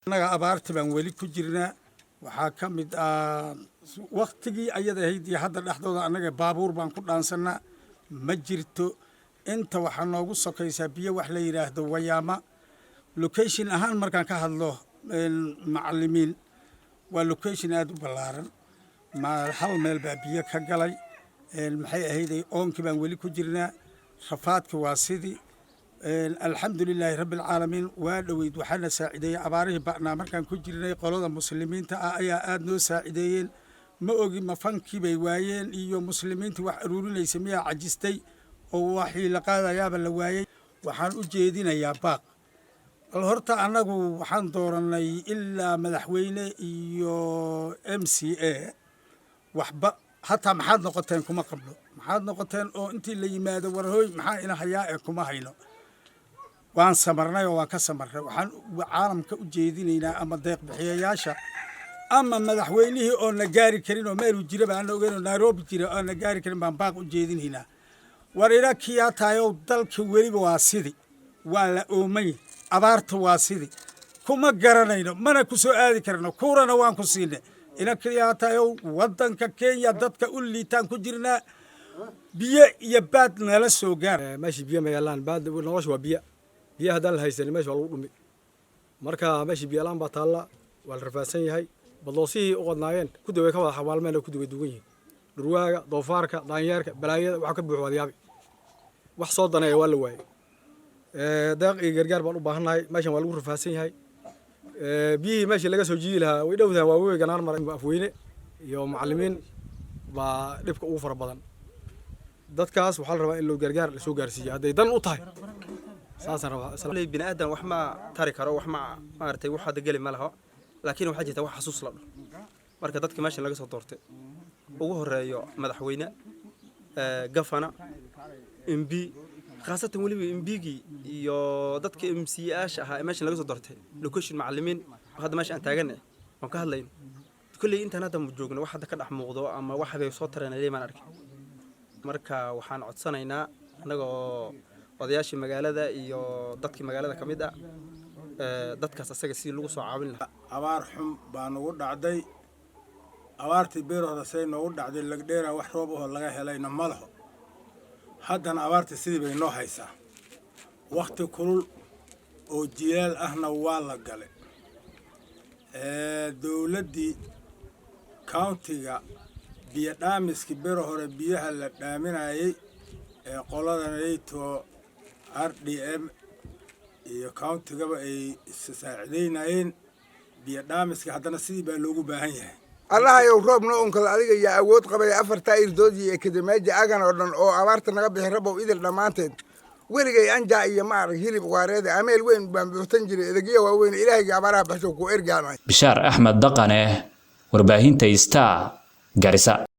Annaga abaarta baan weli ku jirnaa. Waxaa ka mid ah waktigii ayada ahayd iyo hadda dhexdooda annaga baabuur baan ku dhaansannaa, ma jirto. Inta waxaa noogu sokaysaa biyo wax la yidhaahdo Wayaama. Location ahaan markaan ka hadlo, Macalimiin waa location aada u ballaaran. Ma hal meel baa biyo ka galay. Maxay ahayday, oonkii baan weli ku jirnaa, rafaadki waa sidii. Alxamdulilaahi rabbi alcaalamiin. Waa dhoweyd waxaana saacideeyey abaarihii ba'naa markaan ku jirnay, qolada Muslimiinta ah ayaa aada noo saacideeyeen. Ma ogi, ma fund-kii bay waayeen iyo Muslimiintii wax aruurinaysa miyaa cajistay oo waxii la qaadayaaba la waayey? Waxaan u jeedinayaa baaq. Bal horta annagu waxaan doorannay ilaa madaxweyne iyo MCA, waxba hataa maxaad noqoteen kuma qabno. Maxaad noqoteen oo intii la yimaado, warhooy, maxaa ina hayaa ee kuma hayno. Waan samarnay oo waan ka samarnay. Waxaan caalamka u jeedinaynaa ama deeq bixiyayaasha ama madaxweynihii oon na gaari karin oo meeluu jiraba aan ogeyn oo Nairobi jira oon na gaari karin baan baaq u jeedinaynaa. War ina kiyaa tahayow, dalka weliba waa sidi, waa la oomay, abaarta waa sidi, kuma garanayno, mana ku soo aadi karno, kuurana waan ku siinay. Ina kiyaa tahayow, waddanka Kenya dadka u liitaan ku jirnaa, biyo iyo baad nala soo gaar. Meeshii biyo ma yaalaan, baad nolosha waa biyo. Biyo haddaan la haysanin, meesha waa lagu dhumi. Marka meeshii biyo la-aan baa taalla, waa la rafaadsan yahay. Badloosihii u qodnaayeen kuddi way ka wada xabaalmeen oo kuddi way dugan yihiin. Dhurwaaga, doofaarka, daanyeerka, balaayada waxa ka buux waad yaabi. Wax soo daneeya waa la waayey. Deeq iyo gargaar baan u baahannahay. Meeshan waa lagu rafaadsan yahay. Biyihii meeshii laga soo jiidi lahaa way dhowdahay, waa webi ganaan mara. Afweyne iyo Macallimiin baa dhibka ugu fara badan. Dadkaas waxaa la rabaa in loo gargaar lasoo gaarsiiyo hadday dan u tahay, saasaan rabaa. Bini aadan wax ma tari karo, wax ma maaragtay, wax hadda geli ma laho, laakiin waxaa jirta wax xasuus la dhaho. Marka dadka meeshan laga soo doortay, ugu horeeyo madaxweyne, governor, MP, khaasatan weliba MP-gii iyo dadka MCA-yaasha ahaa ee meeshan laga soo doortay, location Macallimiin hadda meesha aan taaganay oon ka hadlayno, kolley intaan hadda joogno wax hadda ka dhex muuqdo ama wax bay soo tareen maan arkin. Marka waxaan codsanaynaa annagoo odayaashii magaalada iyo dadkii magaalada ka mid ah, dadkaas asaga sidii lagu soo caawin lahaa. Abaar xun baa nagu dhacday. Abaartii beer hore say noogu dhacday, Lagdheera wax roob ahoo laga helayna ma laho. Haddana abaartii sidii bay noo haysaa. Wakhti kulul oo jilaal ahna waa la galay. Dowladdii county-ga biyo dhaamiskii beri hore biyaha la dhaaminayay ee qolada nato RDM iyo county-gaba ay is saacidaynayeen, biyo dhaamiska haddana sidii baa loogu baahan yahay. Allahayow, roob noo unkada, adiga yaa awood qabay. Afartaa irdood iyo ekadameeja agan oo dhan oo abaarta naga bixi, Rabow, idil dhammaanteed. Weligay anjaa iyo maarag hilib waareeda ameel weyn baan buuxsan jiray, edegyo waaweyn. Ilaahayga abaaraha baxsho ku ergaanay. Bishaar Axmed Dhaqane, warbaahinta Star, Garissa.